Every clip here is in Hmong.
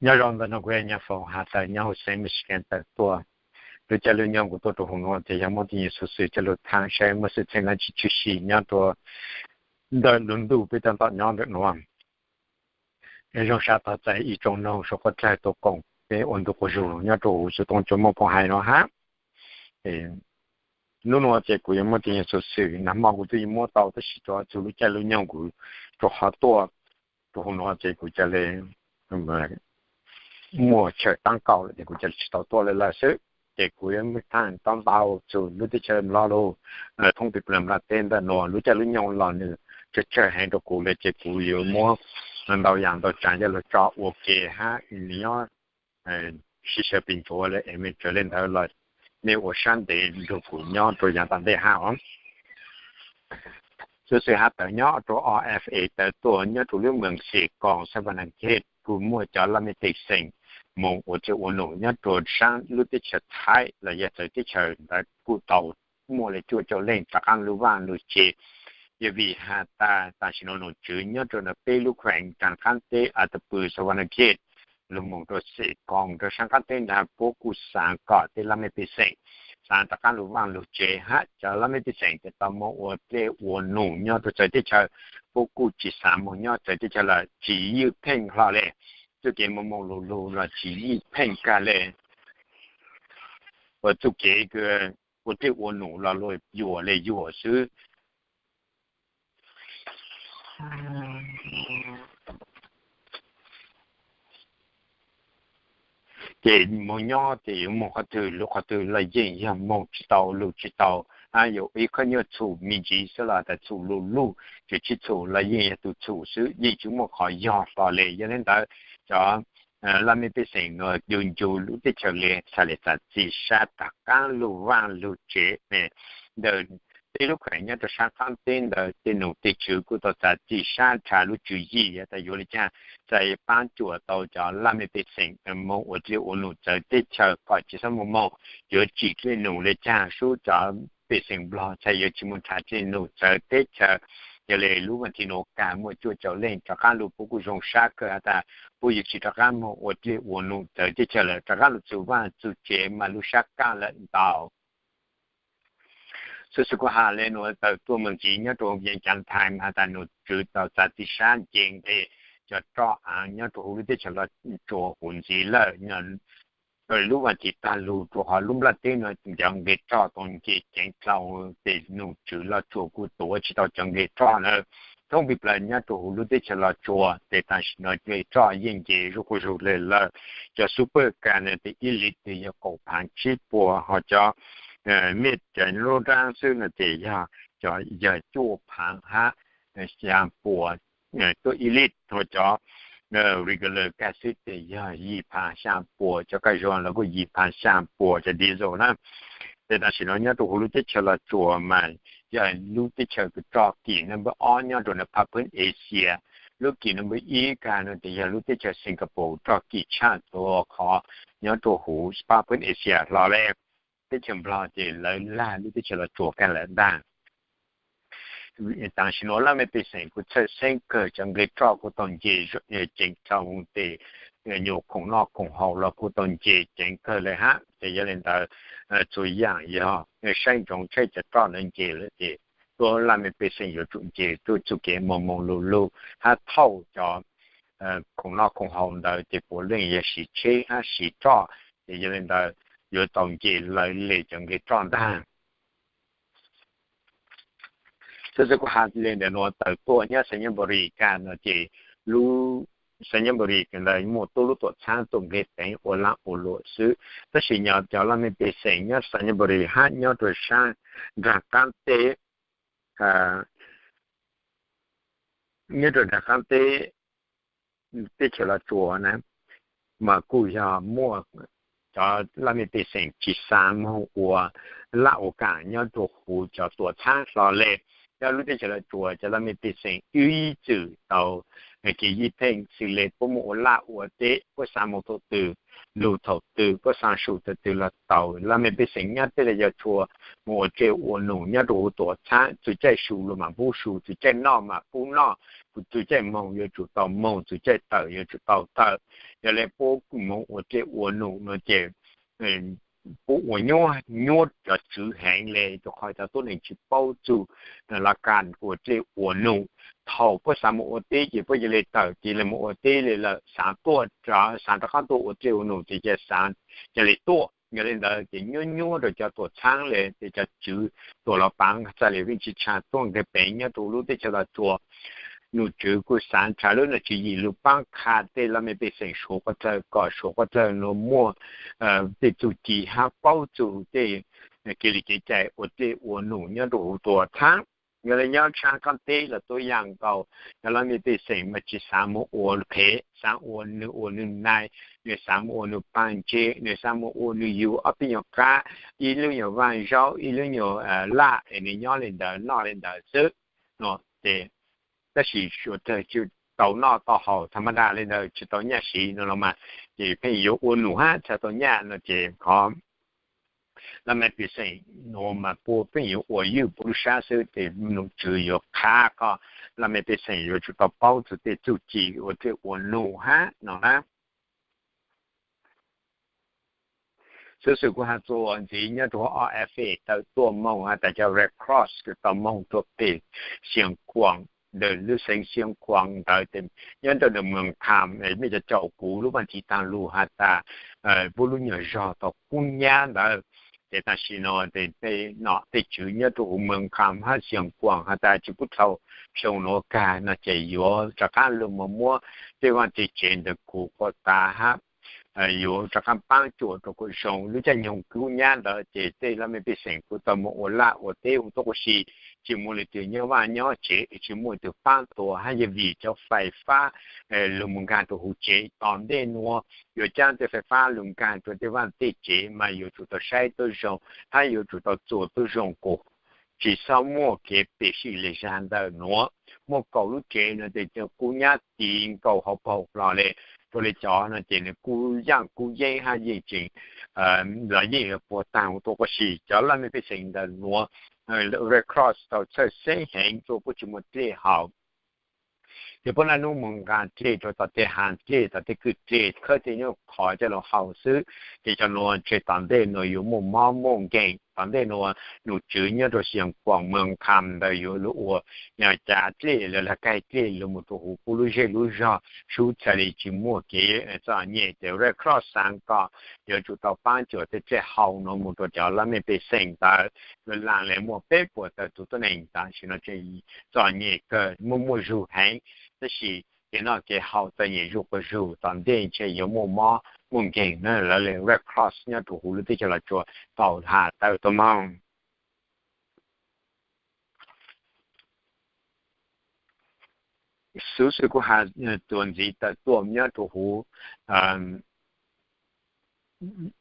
Nyob zoo ntawm no kuv yog Nyiaj Foom has tawm nyob huv xeev Michigan tawm tuaj. Lub caij lub nyoog kuv tuaj rau hauv no ces yog muaj tej nyuag xov xwm coj lug thaab saib muaj xwm txheej dlaab tsi tshwm sim nyob rua ntawm lub ntuj peb taab tom nyob ntawm nuav. Zoo sab tog txais ib tsoom noog suav quab dlawg tuaj koom peb ua ntu quas zug nyob rua huv xov tooj cua muaj phoo hais no hab. Nub nuav ces kuv yuav muaj tej nyuag xov xwm nag hmo kuv twb yeej muab tau tab sis txug lub caij lub nyoog kuv rua qhov tuaj rua huv nuav ces kuv ca le muaj chaw taab kaum lawm ces kuv ca le tsis tau tuaj le lawm xwb. Ces kuv yuav muab thaaj tau ntau txug lub teb chaws Nplog lug, thoob peg plawg Nplog teb ntawm nuav lub caij lub nyoog los nws tsawg tsawg heev rua kuv le ces kuv yuav muab ntau yaam ntau tsaam coj lug tso ua ke hab nyob sib sawv pes ntsuav le es mej tsaws le ntawd los mej ua sab ntev nrug kuv nyob rua yaam tom ntej hab os. Xov xwm has tawm nyob rua O F A tawm tuaj nyob rua lub moos Xes Koos Savannah Gate kuj muaj cov laj mej pej xeem moog ua dlej ua num nyob rua saab lub teb chaws Thaib los yog txawv teb chaws ntawd kuj tau muaj le cuaj caum leej rov qaab lug vaaj lug tsev. Yog vim has tas tam sim no nom tswv nyob rua ntawm peb lub kheev rua qaab teb Atapui Savannah Gate lug moog rua Xes Koos rua saab qaab teb ntawd puab kuj xaav kom tej laj mej pej xeem xaav rov qaab lug vaaj lug tsev hab cov laj mej pej xeem tau moog ua dlej ua num nyob rua txawv teb chaws puab kuj tsis xaav moog nyob txawv teb chaws lawm tsis ywj pheej hlo le. Txuj kev moog moog lug lug los tsis ywj pheej kag le. Ua txuj kev ua dlej ua num los luag yuam le yuam xwb. Ces moog nyob ces yuav moog qhov twg lug qhov twg los yeej yog moog tsis tau lug tsis tau. Yuav ib khub nyuj txhum me ntsis xwb los tas txhum lug lug, tsis txhum los yeej yog tug txhum xwb yeej tsis muaj qhov yog hlo le. Yog le ntawd cov laj mej pej xeem nuav ncu ncu lub teb chaws le txhaj le txav txim sab rov qaab lug vaaj lug tsev. Ntawm tej lub kheev nyob rua saab qaab teb ntawd tej nom tej tswv kuj tau txav txim sab nrhav lub tswv yim tas yuav le caag txais paab cuam tau cov laj mej pej xeem moog ua dlej ua num txawv teb chaws kom tsis xob moog moog, yuav tsim dlej num le caag sub cov pej xeem Nplog txhaj yuav tsis moog nrhav dlej num txawv teb chaws. Yog le lub vaaj thib nuav kag muaj cuaj caum leej rov qaab lug puab kuj zoo sab kawg has tas puab yuav tsis rov qaab moog ua dlej ua num txawv teb chaws lawm rov qaab lug txug vaaj txug tsev mas lub sab kaj lawm ntau. Xov xwm kuv has le nuav tawm tuaj moog ntxiv nyob rua Vias Cas Times has tas nom tswv tau txav txim sab nce nqe cov roj aav nyob rua huv lub teb chaws Los Tsuas huv ntxiv lawm. Lub vaaj thib tag lug rua huv lub nplaj teb nuav cov nqe roj tau nce ceev dlhau tes nom tswv Los Tsuas kuj tuav tsis tau cov nqe roj lawm. Thoob peg plawg nyob rua huv lub teb chaws Los Tsuas tes tam sim no nqe roj yeej nce zuj quas zug le lawm. Cov super car no tes ib lit tes yog kaum phaav tsib puas, ho cov mej cov lub nraab xwb no tes yog, yog cuaj phaav hab xyaa puas tuaj ib lit, ho cov regular car xwb tes yog yim phaav xyaa puas, cov kaj zuag los kuj yim phaav xyaa puas cov diesel na. Tes tam sim no nyob rua huv lub teb chaws Los Tsuas mas yog lub teb chaws kws roj kim number ob nyob rua nram Phaj Phwb Asia. Lub kim number ib kag no tes yog lub teb chaws Singapore roj kim tshaj txhua qhov nyob rua huv Phaj Phwb Asia hlo le. Teb chaws Nplog ces lawv lag lub teb chaws Los Tsuas kag lawm ntag. Tam sim no laj mej pej xeem kuj txhawj xeeb kawg cov nqe roj kuj tau nce ceev dlhau tes nyuas khoom noj khoom haus los kuj tau nce ceev kawg le hab. Ces yog le ntawd txhua yaam yog saib ntsoov tsheb cov roj ntawd nce lawm ces tuab laj mej pej xeem yuav tsum nce tuaj txuj kev moog moog lug lug hab thauj cov khoom noj khoom haus ntawd ces puav leej yog siv tsheb hab siv roj. Ces yog le ntawd yuav tau nce lawv le cov nqe roj ntag. Xwb xwb kuv has le ntawm nuav tawm tuaj nyob Xayaburi kag no ces lub Xayaburi kag ntawd muaj tuab lub tuam txhab tuaj nqeg teev ua laj ua luam xwb. Tab sis nyob cov laj mej pej xeem nyob Xayaburi hab nyob rua saab nraag qaab teb, nyob rua nraag qaab teb teb chaws Los Tsuas na, mas kuj yog muaj cov laj mej pej xeem tsis xaav moog ua laj ua kaam nyob rua huv cov tuam txhab hlo le. Cov lub teb chaws Los Tsuas cov laj mej pej xeem wb txwm tau kev yij pheej xws le puab muaj ua laj ua teb puab xaav moog thaum twg lug thaum twg, puab xaav su thaum twg los tau. Laj mej pej xeem nyob tej le yog tshua moog ua dlej ua num nyob rua huv tuam txhab, txug caij su los mas pub su, txug caij noj mas pub noj, txug caij moog yuav tsum tau moog, txug caij tawm yuav tsum tau tawm. Yog le puab moog ua dlej ua num no ces puab ua nyuab nyuab cov tswv heev le, rua qhov cov tuab neeg tsis paub txug laj kab ua dlej ua num. Thaus puab xaav moog ua teb ces puab ca le tawm, ca le moog ua teb le lawm, xaav tuaj, xaav rov qaab tuaj ua dlej ua num ces ca le tuaj. Yog le ntawd ces nyuab nyuab rua cov tuam txhaab le, ces cov tswv tuam los paav txhaj le veej tsi tshaj tuaj nqeg peev nyob rua lub teb chaws Los Tsuas. Num tswv kuj xaav nrhav lub nuav tswv yim lug paab qha tej laj mej pej xeem suav quav dlawg kom suav quav dlawg nuav muaj tej txuj ci hab paub txug tej kev li kev cai ua dlej ua num nyob rua huv tuam txhaab. Yog le nyob tshaj qaab teb los tuab yaam nkaus, cov laj mej pej xeem mas tsis xaav moog ua qhev, xaav ua nwg ua nwg nai, nwg xaav moog ua nwg paaj ntse, nwg xaav moog ua nwg yug ob peb nyuas qab, ib lub nyuas vaaj zaub, ib lub nyuas laj es nwg nyob le ntawd noj le ntawd xwb no ces, tab sis suav dlawg tsi tau noj tau haus, tha ma da le ntawd tsi tau nyaj siv no los mas, ces pheej yuav ua num hab txhaj tau nyaj no ces qhov laj mej pej xeem nuav mas puab pheej yuav ua ywj puab lub sab xwb, ces num tswv yuav qha kom laj mej pej xeem yuav tsum tau paub txug tej txuj ci ua dlej ua num hab no na. Xuv xwm kuv has txuas ntxiv nyob rua ob F A tawm tuaj moog has tas cov Red Cross tau moog rua peg Xeev Khuam, ntawm lub xeev Xeev Khuam ntawd, nyob rua ntawm Moos Kham, mej cov caum kuv lub vaaj tiv taag lug has tas puab lub nyuas zog tau kub nyab ntawd. Ces tam sim no tej nom tej tswv nyob rua huv Moos Kham hab Xeev Khuam has tas tsi pub dhau xyoo nuav kag no ces yuav rov qaab lug moog muab tej vaaj tej tsev ntawd kuv quas tav hab yuav rov qaab paab cuam rua kuas zoo. Lub caij nyoog kub nyab ntawd ces tej laj mej pej xeem kuj tau moog ua laj ua teb huv tuab ua si, tsi muaj leej twg nyob vaaj nyob tsev, tsi muaj leej twg paab tua hab yog vim cov fais fab lug moog nkaag rua huv tsev. Tom ntej nuav yuav caab tej fais fab lug nkaag rua tej vaaj tej tsev mas yuav tsum tau saib tuab zoo hab yuav tsum tau txuas tuab zoo kuas tsi xob muaj kev pem sij le zag ntawm nuav. Muaj kaum lub tsev no ces kub nyab tiv nkaus hauv paug hlo le, rua le cov no ces nws kub yaaj kub yeeb hab yeej tseem los yeej puag taag huv tuab ua si. Cov laj mej pej xeem ntawm nuav, Red Cross tau txhawj xeeb heev rua puab tsi muaj dlej haus. Ces puab naj nub moog nqaa dlej rua tom tej haav dlej, tom tej kwj dlej, khawb tej nyuas qhov coj lug haus xwb. Ces cov nuav tseg tom ntej nuav yuav muaj mob muaj nkeeg. Tom ntej nuav num tswv nyob rua Xeev Khuam, Moos Kham ntawd yuav lug ua cav dlej los lug kaig dlej lug moog rua huv puab lub zej lub zog, sub txhaj le tsi muaj kev txom nyem. Ces Red Cross xaav kom yuav tsum tau paab cuam tej dlej haus nuav moog rua cov laj mej pej xeem ntawd. Lub laaj le muaj peb puas tawm tug tuab neeg tam sim no tseem txom nyem kawg, muaj muaj zug heev, tab sis kev noj kev haus txom nyem zuj quas zug. Tom ntej ntshe yuav muaj mob muaj nkeeg na. Lawv le Red Cross nyob rua huv lub teb chaws Los Tsuas tau has tawm tuaj moog. Xuv xwm kuv has txuas ntxiv tawm tuaj nyob rua huv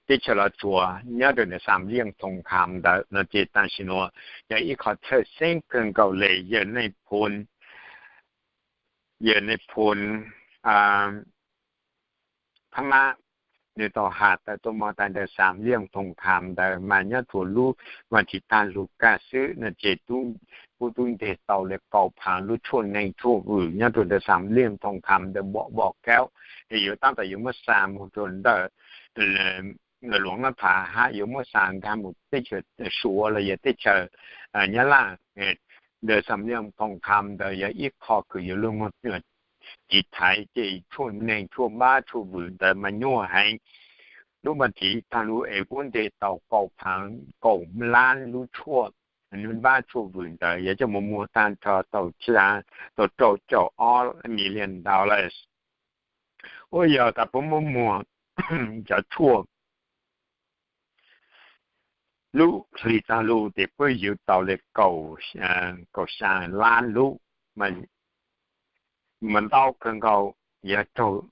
teb chaws Los Tsuas nyob rua ntawm Xam Liaj Thoo Kham ntawd no ces tam sim nuav yog ib qho txhawj xeeb kawg nkaus le. Yawg Neej Phoo, Yawg Neej Phoo Thab Mab, nws tau has tawm tuaj moog tas ntawm Xam Liaj Thoo Kham ntawd mas nyob rua lub vaaj tiv taag lug kag xwb no ces puab tub nteg tau le kaum phaav lub tshuaj neeg tshuaj vwm nyob rua ntawm Xam Liaj Thoo Kham ntawm npom npom kaub. Es yuav taab tom yuav muab xa moog rua ntawm Luam Nab Thav hab yuav muab xa nkaag moog teb chaws Suav los yog teb chaws Nyab Laj. Ntawm Xam Liaj Thoo Kham ntawd yog ib qho kws yuav lug moog tiv thaiv ces tshuaj neeg tshuaj npab tshuaj vwm ntawd mas nyuaj heev. Lub vaaj tiv taag lug es puab nteg tau kaum phaav kaum lab lub tshuaj npab tshuaj vwm ntawd yog coj moog muag taag nrho tau rau caum ob million dollars. Ua yog tas puab muab muag cov tshuaj lub hli taag lug tes puab ywv tau le kaum xyaa lab lub, mas ntau kawg nkaus yog raug,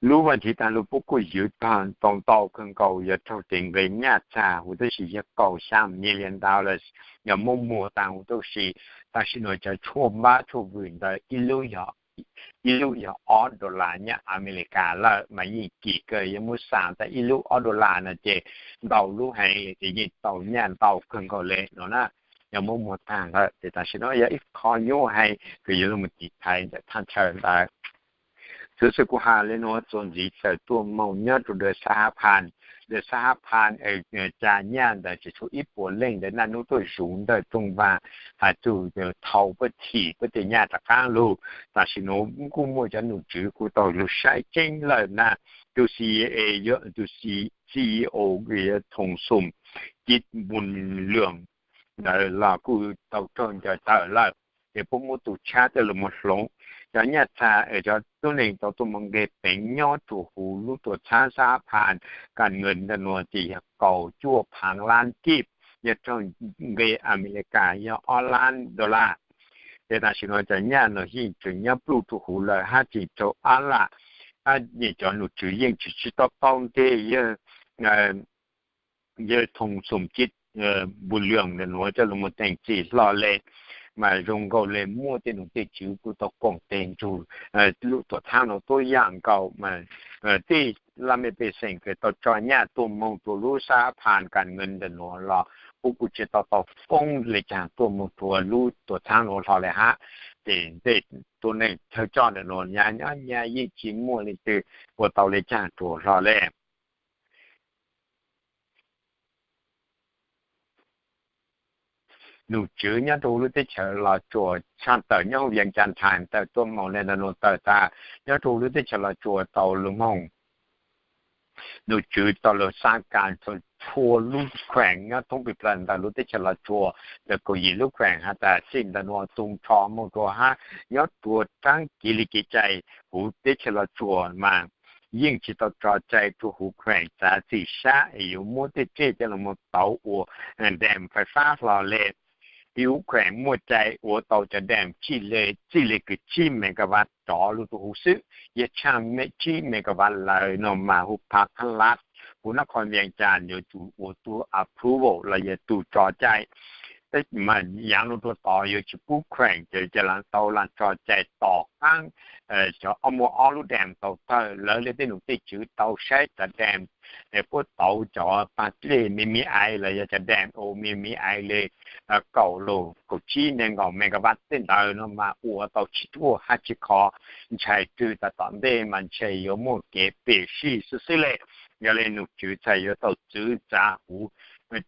lub vaaj tiv taag lug puab kuj ywv tau ntau kawg nkaus yog raug tes nqe nyaj txag huv, tab sis yog kaum xyaa million dollars yog muab muag taag huv tub si. Tam sim nuav cov tshuaj npab tshuaj vwm ntawd ib lub yog ob dollar nyob Amelikas lawm, mas yeej kim kawg, yog muab xa tas ib lub ob dollar no ces ntau lub heev le, ces yeej tau nyaj ntau kawg nkaus le no na. yog muab muag tag lawm. Ces tam sim no yog ib qho nyuaj heev kws yuav los mus tiv thaiv ntawm thaj chaw ntawd. Xov xwm kuv has le nuav txuas ntxiv tawm tuaj moog nyob rua dua Xab Hab Phan. Dua Xab Hab Phan, ca nyaj ntawd tsis tshua ib puas leej ntawd naj nub tuaj zuv ntawm rooj vag, has txug thau puab thim puab tej nyaj rov qaab lug. Tam sim nuav kuj muaj cov nom tswv kuj tau lug saib tseeb lawm na. Tug C E, tug C E O Thoo Xoom Kit Bun Luam ntawd los kuj tau raug ncaws tawm lawm, ces puab muab tug tshab coj lug moog hloov. Cov nyaj txag, cov tuab neeg tau tuaj moog nqeg peev nyob rua huv lub tuam txhab Xab Hab Phan, kas nqis ntawm nuav ces yog kaum cuaj phaav lab kib, yog raug nqi Amelikas yog ob lab dollar. Ces tam sim nuav cov nyaj nuav yeej tseem nyob pluj rua huv lawm hab tseem raug ab laj, hab cov nom tswv yeej tsis tau paub nteg yawg Thoo Xoom Kit Bun Luam ntawm nuav coj lug moog teem txim hlo le. Mas zoo nkaus le muaj tej nom tej tswv kuj tau koom teg nrug lub tuam txhab nuav tuab yaam nkaus mas tej laj mej pej xeem kws tau tso nyaj tuaj moog rua lub Xab Hab Phan kas nqis ntawm nuav los puab kuj tsis tau tau foob le caag tuaj moog rua lub tuam txhab nuav hlo le hab. Ces tej tuab neeg thawj coj ntawm nuav nyaj nyob nyaj yeej tsis muaj leej twg ua tau le caag rua hlo le. Nom tswv nyob rua huv lub teb chaws Los Tsuas tshaj tawm nyob huv Vias Cas Nthais tawm tuaj moog le ntawm nuav tawm tas nyob rua huv lub teb chaws Los Tsuas tau lug moog. Nom tswv tau lug xaav kas txhua lub kheem nyob thoob pes plawg ntawm lub teb chaws Los Tsuas, ntawm kaum yim lub kheem has tas txij ntawm nuav tu nrho moog rua hab nyob rua saab kev li kev cai huv teb chaws Los Tsuas mas yeej tsis tau tso cai rua huv kheem txav txim sab es yuav muab tej tsiaj coj lug moog tauv ua dam fais fab hlo le. Huv kheem muaj cai ua tau cov dam txij le kws tsib megawatt rov lug rua huv xwb, yog tshaj tsib megawatt lawm no mas hu pha qhab lab. Huv nab qho Vias Cas yuav tsum ua tug approval los yog tug tso cai. Mas yaav lug rua tod yuav tsis pub kheem ces ca le tau le tso cai tom qaab cov ob muaj ob lub dam tau tawg. Lawv le tej nom tej tswv tau saib cov dam puab tauv cov paag dlej me me ais los yog cov dam ua me me ais le kaum lug kaum tsib neeg nkaum megawatt tej ntawd no mas ua tau tsis tuaj hab tsis kho. Ntshai twg tas tom ntej mas ntshe yuav muaj kev pem sij xwb xwb le. Yog le nom tswv txhaj yuav tau txwv txav huv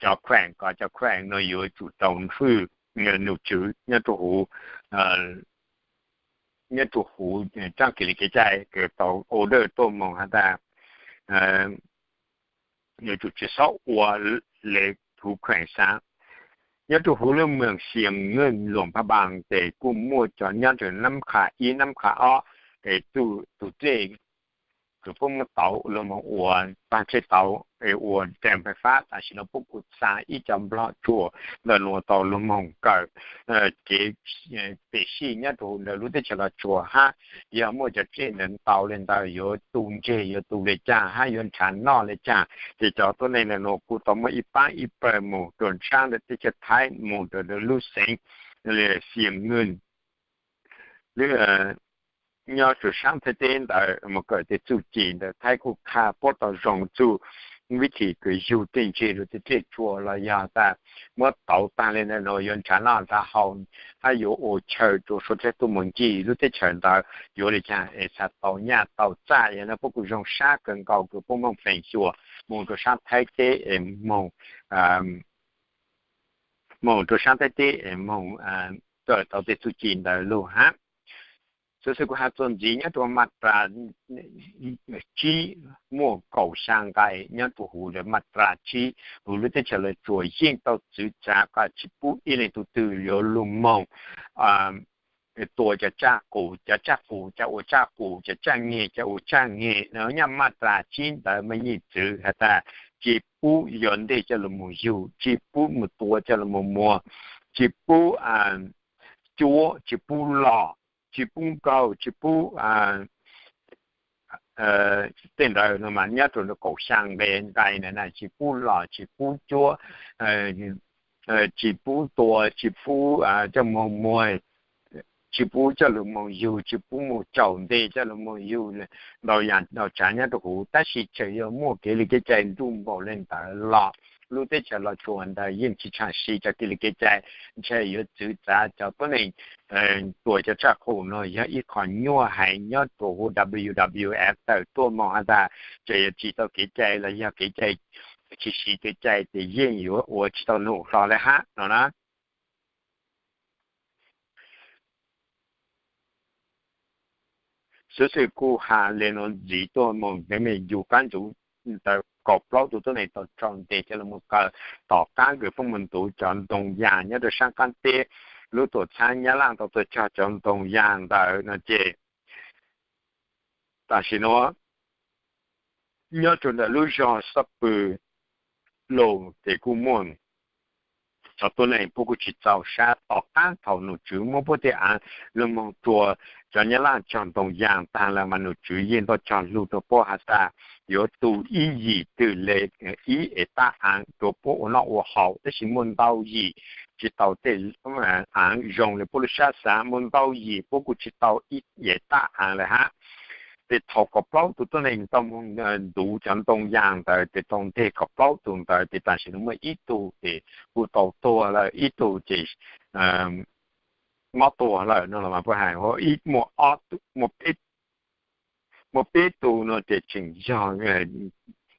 cov kheem kom cov kheem no yuav tsum tau hwj nom tswv nyob rua huv nyob rua huv tsaab kev li kev cai kws tau order tuaj moog has tas yuav tsum tsis xob ua le huv kheem xaav. Nyob rua huv lub moos Xias Nwj Luam Pha Npaas ces kuj muaj cov nyob rua Nab Qha ib Nab Qha ob, es tug dlej kws puab muab tauv lug moog ua paag tseg tauv es ua dam fais fab. Tam sim no puab kuj xa ib co nplog tsuas ntawm nuav tau lug moog kawm kev pem sij nyob rua huv ntawm lub teb chaws Los Tsuas hab yog muaj cov tsiaj ntawd ntau le ntawd yuav tu ntseg yuav tu le caag hab yuav nrhav noj le caag. Ces cov tuab neeg ntawm nuav kuj tau muaj ib paab ib pawg moog rua saab ntawm teb chaws Thaib moog rua lub xeev Xias Nwj, lub nyob rua saab Thaib teb ntawd moog kawm tej txuj ci ntawd. Thaib kuj qha puab tau zoo txuj vib thim kws yug tej ntseg rua tej tsiaj tsuas los yog tas muab tauv taag le ntawd nuav yuav nrhav noj nrhav haus hab yuav ua chaw rua suav dlawg tuaj moog ncig lub teb chaws ntawd yuav le caag es txhaj tau nyaj tau txaj. Yog no puab kuj zoo sab kawg nkaus kws puab moog feem xyuas moog rua saab Thaib teb es moog moog rua saab Thaib teb es moog kawm tau tej txuj ci ntawd lug hab. Xov xwm kuv has txuas ntxiv nyob rua maj ras tsib, muaj kaum xyaa nqai nyob rua huv le maj ras tsib huv lub teb chaws Los Tsuas yeej tau txwv txav kom tsis pub ib leej tug twg yuav lug moog tua cov tsaj qus. Cov tsaj qus ca ua tsaj qus, cov tsaj nyeg ca ua tsaj nyeg. Nyob maj ras tsib ntawd mas yeej txwv has tas tsis pub yuav nteg coj lug moog yug, tsis pub moog tua coj lug moog muag, tsis pub cuab, tsis pub lom, tsis pub nkaug, tsis pub tej ntawd no mas nyob rua kaum xyaa nqe nqai ntawd na, tsis pub lom, tsis pub cuab, tsis pub tua, tsis pub coj moog muag, tsis pub coj lug moog yug, tsis pub moog tsaus nteg coj lug moog yug, ntau yaam ntau tsav nyob rua huv. Tab sis tseem yuav muaj kev li kev cai nruj npaum le ntawd los lub teb chaws Los Tsuas ntawd yeej tsis tshwm sim cov kev li kev cai, ntshe yuav txwv txav cov tuab neeg tua cov tsaj qus no yog ib qho nyuaj heev nyob rua huv WWF tawm tuaj moog has tas ces yuav tsis tau kev cai los yog kev cai tsis siv kev cai ces yeej yuav ua tsis tau num hlo le hab no na. Xuv xwm kuj has le nuav ntxiv tuaj moog teeb meem yug qaab ntsuv ntawd kaum plaub tug tuab neeg tau raug ntes coj lug moog kaw tom qaab kws puab moog ntuv cov ntoo yaag nyob rua saab qaab teb. Lub tuam txhab Nyab Laaj tau tuaj cog cov ntoo yaag ntawd no ces tam sim nuav nyob rua ntawm lub zog Xab Pwg Lus ces kuj muaj cov tuab neeg puab kuj tsis txaus sab tom qaab thaum nom tswv muab puab tej aav lug moog rua cov Nyab Laaj cog ntoo yaag taag lawm mas nom tswv yeej tau cog lug rua puab has tas yuav tu ib yim twg le ib etas aav rua puab ua noj ua haus, tab sis muaj ntau yim tsis tau tej aav zoo le puab lub sab xaav, muaj ntau yim puab kuj tsis tau ib etas aav le hab. Ces thaum kaum plaub tug tuab neeg tau moog ntuv cov ntoo yaag ntawd ces tau nteg kaum plaub tug ntawd ces tam sim nuav muaj ib tug ces kuj tau tuag lawm, ib tug ces mob tuag lawm no los mas puab has muaj peb tug no ces tseem yog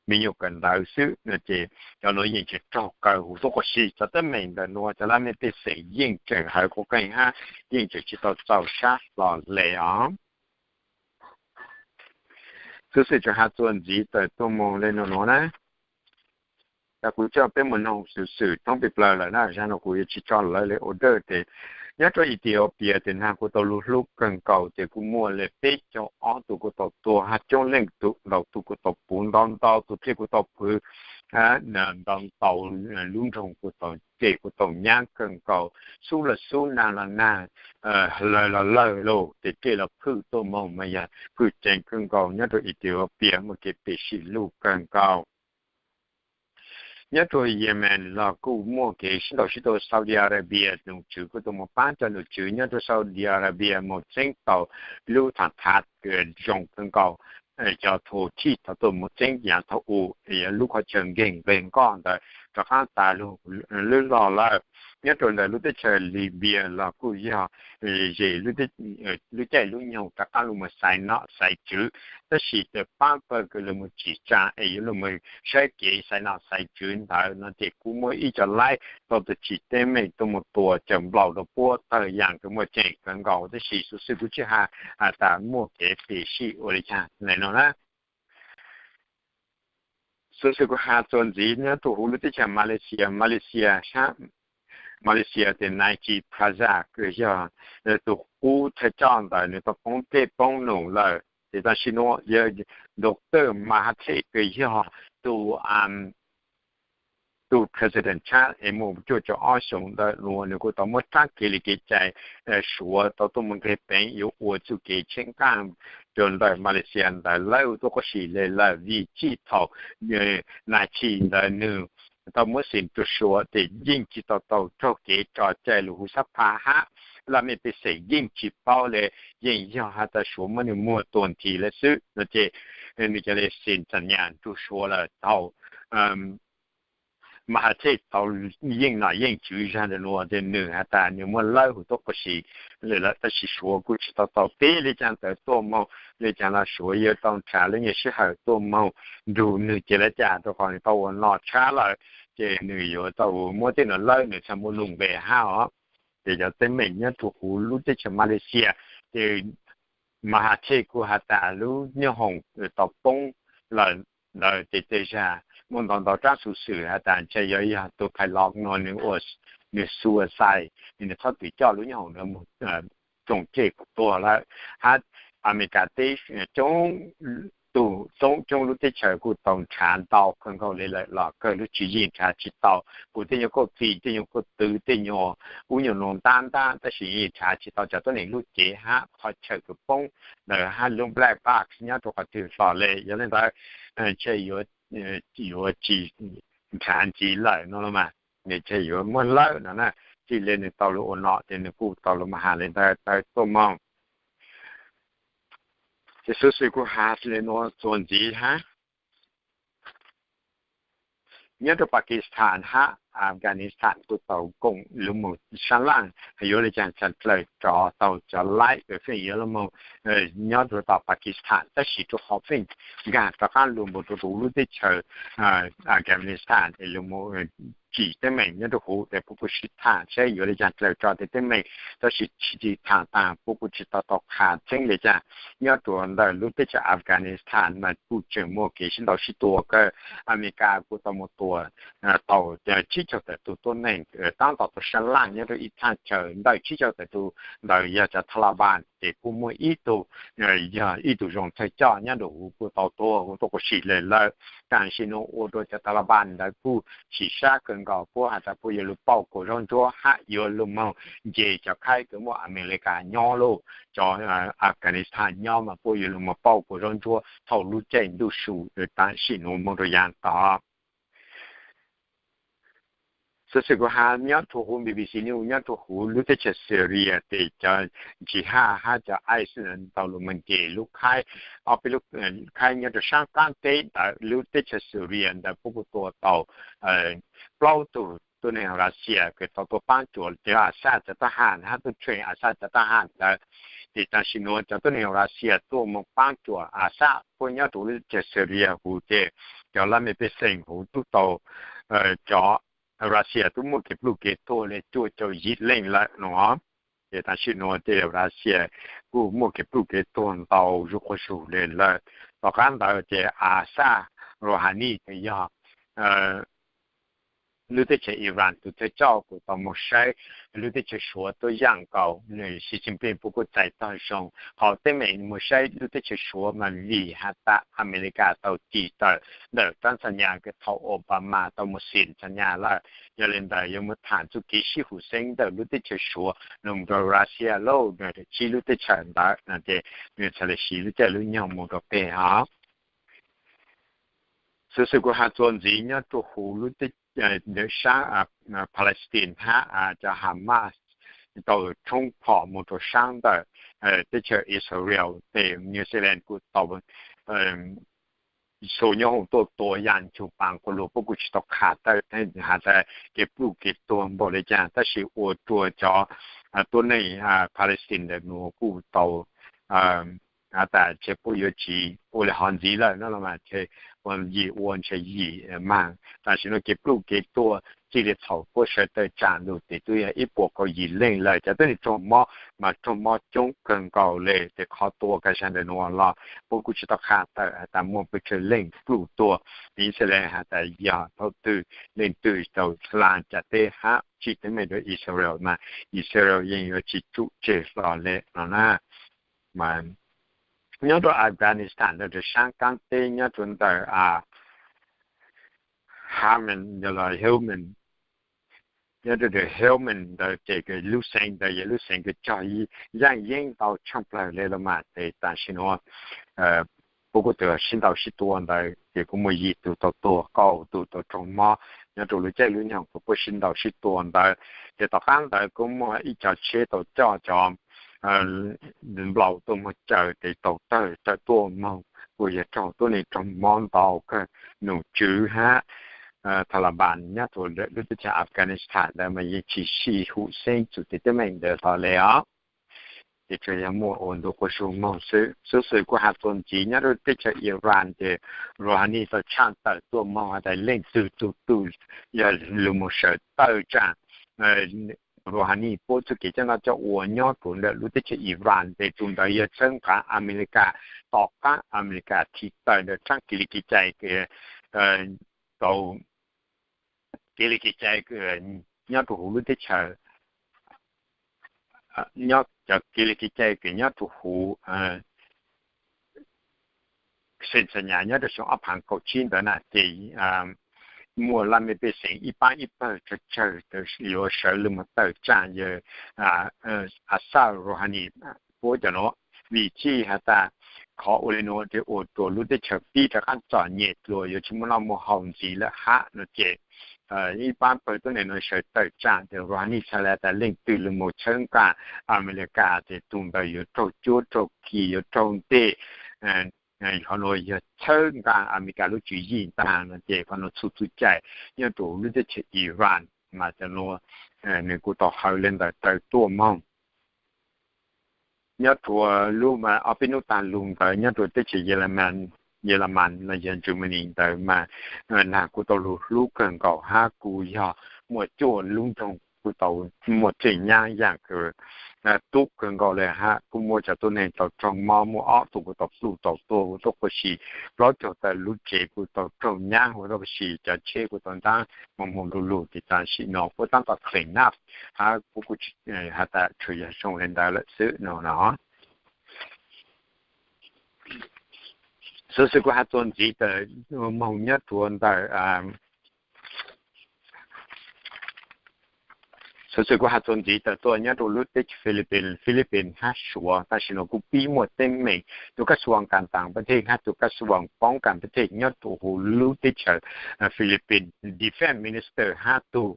me nyuam kawm ntawv xwb no ces cov nuav yeej tseem raug kaw huv tuab qub si. Cov teeb meem ntawm nuav cov laj mej pej xeem yeej tseem hawv quav qeej hab yeej tseem tsis tau txaus sab hlo le os. Xuv xwm tseem has txuas ntxiv tawm tuaj moog le nuav nuav na. Kuv coj peb moog noog xuv xwm thoob peg plaws lawm na, zag nuav kuv yuav tsis tso lawv le ua dawj tes nyob rua Ethiopia tes nag kuj tau lug hlub kawg nkaus tes kuj muaj le peb caug ob tug kuj tau tuag, hab coob leej tug ntau tug kuj tau puv, ntau ntau tug thiaj kuj tau pw, ntau ntau lub nroog kuj tau, cej kuj tau nyab kawg nkaus, xub los xub, nag los nag, lawg los lawg lug tes cej los phwj tuaj moog mas yog phwj ceev kawg nkaus nyob rua Ethiopia muaj kev phem sib lug kawg nkaus. Nyob rua Yemen los kuj muaj kev sib ntaus sib tua, Saudi Arabia nom tswv kuj tau moog paab cov nom tswv nyob rua Saudi Arabia moog txeeb tau lub thaam thav zoo kawg nkaus cov Houthi tau tuaj moog txeeb yaav thaum u, yog lub qhov chaw nkeeg nqeg nkoj ntawd rov qaab tas lug lwb log lawm. Nyob rua ntawm lub teb chaws Libya los kuj yog zes lub caij lub nyoog rov qaab lug moog xaiv nom xaiv tswv, tab sis tes paab pawg kws lug moog tsim tsaa es yuav lug moog saib kev xaiv nom xaiv tswv ntawd no ces kuj muaj ib co laib tau tug tsim teeb meem tuaj moog tua cawm nplaum rua puab tawg yaam kws muaj ceem kawg nkaus, tab sis xuv xwm kuv tsi has has tas muaj kev phem sib ua le caag le no na. Xuv xwm kuv has txuas ntxiv nyob rua huv lub teb chaws Malaysia, Malaysia sab, Malaysia tes Najib Razak kws yog tug qub thawj coj ntawd nws tau poob dlej poob num lawm, tes tam sim nuav yog Doctor Mahathir kws yog tug tug president tshab es muaj cuaj caum ob xyoos ntawm nuav nws kuj tau muab rab kev li kev cai Suav tau tuaj moog nqeg peev yuav ua txuj kev tsheej nqaaj rua ntawm Malaysia ntawd lawb huv tuab qub si le lawm, vim txij thaum Najib ntawd nws tau muab xim rua Suav tes yeej tsi tau tau raug kev tso cai lug huv xab pha hab laj mej pej xeem yeej tsi paub le, yeej yog has tas Suav muab nws muag tua nthi lawm xwb no ces nws ca le xim txam nyam rua Suav lawm thaum Mahathir tau yeej nom yeej tswv zag ntawm nuav tes nws has tas nws muab lawb huv tuab qub si le lawm, tab sis Suav kuj tsi tau tau teb le caag ntawd tuaj moog, le caag los Suav yuav tau nrhav lub nyuag sij hawm tuaj moog nrug nws ces le caag rua qhov nws tau ua nom tshab lawm ces nws yuav tau muab tej nuav lawb nws txhaj muaj lug nqe hab os. Ces cov teeb meem nyob rua huv lub teb chaws Malaysia ces Mahathir kuj has tas lub nyoob hoom tau poob lawm ntawd ces tej zag muaj ntau ntau rab xuv xwm has tas ntshe yuav yog tug pilot no nws ua, nws suicide, nws txhob twm coj lub nyoob hoom ntawd moog tsoom ceg kuj tuag lawm. Hab Amelikas teb coob tug coob coob lub teb chaws kuj tau nrhav ntau kawg nkaus le lawm los kawg lub tswv yim nrhav tsi tau. Kuj tej nyuag kauj txim, tej nyuag kauj twv, tej nyuag ub nyuag nuav ntab ntab, tab sis yeej nrhav tsi tau cov tuab neeg lub cev hab qhov chaw kws poob ntawd hab lub black box nyob rua qhov twg hlo le. Yog le ntawd ntshe yuav tsi nrhav ntxiv lawm no los mas, nws ntshe yuav muab lawb no na. Txij le nws tau lug ua nom ces nws kuj tau lug moog has le ntawd tawm tuaj moog. Ces xuv xwm kuv has le nuav txuas ntxiv hab. nyob rau Pakistan hab Afghanistan kuj tau koom lug moog sab laj yuav le caag tsa dlaws rov tau cov laib feem yuav lug moog nyob rau tom Pakistan, tab sis rua qhov feem nkaag rov qaab lug moog rua huv lub teb chaws Afghanistan es lug moog tsim teeb meem nyob rua huv tes puab kuj sib tham saib yuav le caag dlaws rua tes teeb meem, tab sis tsi tham taag puab kuj tsi tau tau qha tseeb le caag. Nyob rua ntawm lub teb chaws Afghanistan mas kuj tseem muaj kev sib ntaus sib tua kawg. Amelikas kuj tau moog tua tau tsib caug tawm tug tuab neeg taab tom tau sab laj nyob rau ib thaj chaw ntawm tsib caug tawm tug ntawd yog cov Taliban ces kuj muaj ib tug yog ib tug zoo thawj coj nyob rau huv kuj tau tuag huv tuab quas sim le lawm. Tam sim nuav ua rua cov Taliban ntawd kuj chim sab kawg nkaus, puab has tas puab yuav lug pauj kuas zaub ntsuab hab yuav lug moog nce cov khaib kws muaj Amelikas nyob lug, cov Afghanistan nyob mas puab yuav lug moog pauj kuas zaub ntsuab thaum lub caij ntuj su tam sim nuav moog rua yav tod. Xov xwm kuv has nyob rua huv B B C News nyob rua huv lub teb chaws Syria tes cov Jihad hab cov ISIS tau lug moog nce lub khaib, ob peb lub khaib nyob rua saab qaab teb ntawm lub teb chaws Syria ntawd puab kuj tua tau plaub tug tuab neeg Russia kws tau tuaj paab cuam cov Assad cov tab has hab tuaj train Assad cov tab has ntawd. Ces tam sim nuav cov tuab neeg Russia tuaj moog paab cuam Assad puab nyob rua lub teb chaws Syria huv ces cov laj mej pej xeem huv tub tau cov Russia tub muaj kev pluj kev tuag le cuaj caum yim leej lawm no. Ces tam sim nuav tej Russia kuj muaj kev pluj kev tuag ntau zuj quas zug le lawm. Tom qaab ntawd ces Assad Rouhani kws yog lub teb chaws Iran tug thawj coj kuj tau moog saib lub teb chaws Suav tuab yaam nkaus, nwg Xi Jinping puab kuj txais tog zoo qhov teeb meem moog saib lub teb chaws Suav mas vim has tas Amelikas tau tis tawm ntawm rab ntxhas nyas kws thaum Obama tau moog xim ntxhas nyas lawm. Yog le ntawd yuav moog tham txuj kev sib hum xeeb ntawm lub teb chaws Suav lug rua Russia lauj, nws tsib lub teb chaws ntawd no ces nws txhad le siv lub caij lub nyoog moog rua peg hov. Xov xwm kuv has txuas ntxiv nyob rua huv lub teb, ntawm saab Palestine hab cov Hamas tau tshoob phom moog rua saab ntawm teb chaws Israel tes New Zealand kuj tau sau nyob hoom tuaj tua yam nchug paas quas luag puab kuj tsi tau qha tawm has tas kev pluj kev tuag npaum le caag, tab sis ua rua cov tuab neeg Palestine ntawm nuav kuj tau has tas ntshe puab yuav tsi ua le hov ntxiv lawm no los mas ntshe ua yim ua ntshe yim maag. Tam sim nuav kev pluj kev tuag txij le thaum puab sawv tawm tsaam lug tes tub yog ib puas kaum yim leej lawm. Cov tuab neeg raug mob mas raug mob coob kawg nkaus le tes qhov tua ka sag ntawm nuav los puab kuj tsi tau qha tawm has tas muaj pes tsawg leej pluj tuag. Israel has tas yog thaum twg leej twg tau hla cam teb hab tsim teeb meem rua Israel mas Israel yeej yuav tsi tsum tseg hlo le no na. Mas nyob rua Afghanistan ntawm saab qaab teb nyob rua ntawm Haman, Helmand, nyob rua Helmand ntawd ces lub xeev ntawd yog lub xeev kws cog yaaj yeeb ntau tshaaj plawg le los mas tes tam sim nuav puab kuj tau sib ntaus sib tua ntawd ces kuj muaj yim tug tau tuag, kaum tug tau raug mob nyob rua lub caij lub nyoog kws puab sib ntaus sib tua ntawd. Ces tom qaab ntawd kuj muaj ib co tsheb tau coj cov nplaum tuaj moog caw tes tau tawg tawm tuaj moog, kuj yog raug tuab neeg raug mob ntau kawg. Nom tswv hab Taliban nyob rua lub teb chaws Afghanistan ntawd mas yeej tsi sib hum xeeb txug tes teeb meem ntawd hlo le os. Ces tsuas yog muaj ua ntu quas zug moog xwb. Xov xwm kuj has txuas ntxiv nyob rua teb chaws Iran ces Rouhani tau tshaaj tawm tuaj moog has tas leej twg tug tug yog lug moog sawv tawm tsaam Rouhani puab txuj kev coj noj coj ua nyob rua ntawm lub teb chaws Iran tes tug ntawd yog txhawb nqaa Amelikas, tom qaab Amelikas thim tawm ntawm tsaab kev li kev cai kws tau kev li kev cai nyob rua huv lub teb chaws, nyob cov kev li kev cai kws nyob rua huv xeev Xas Nyas nyob rua xyoo ob phaav kaum tsib ntawd na ces muaj laj mej pej xeem ib paab ib pawg tsawg tsawg yuav sawv lug moog tawm tsaam yawg Assad Rouhani puab cov nuav. Vim tsi has tas qhov ua le nuav tes ua rua lub teb chaws pib rov qaab txom nyem dlua yuav tsi muaj noj muaj haus ntxiv lawm hab no ces ib paab pawg tuab neeg nuav sawv tawm tsaam tes Rouhani txhad le tas leej twg lug moog txhawb nqaa Amelikas tes tug ntawd yuav raug cuab raug khi yuav raug nteg Qhov nuav yog txhawb nqa Amelikas lub tswv yim ntag no ces qhov nuav txhua txhua cai nyob rua lub teb chaws Iran mas cov nuav nws kuj tau hawv le ntawd tawm tuaj moog. Nyob rua lub mas ob peb nub taag lug ntawd nyob rua teb chaws Yelamas los yog Germany ntawd mas nag kuj tau lug hlub kawg nkaus hab kuj yog muaj cuaj lub nroog kuj tau muaj tseem nyab yaam kws tub kawg nkaus le hab kuj muaj cov tuab neeg tau raug mob, muaj ob tug kuj tau pluj tau tuag ua tuab quas si, plaub caug tawm lub tsev kuj tau raug nyab ua tuab quas si, cov tsheb kuj tau ntaab moog moog lug lug ces tam sim no puab taab tom clean up hab puab kuj has tas tsuas yog zoo le ntawd lawm xwb no no. Xuv xwm kuv has txuas ntxiv tawm moog nyob rua ntawm Xuv xwm kuv has txuas ntxiv tawm tuaj nyob rua lub teb chaws Philippines, Philippines hab Suav tam sim no kuj pib muaj teeb meem. Tus kab xua kas tas pab thej hab tus kab xua poob kas pab thej nyob rua huv lub teb chaws Philippines, Defense Minister hab tug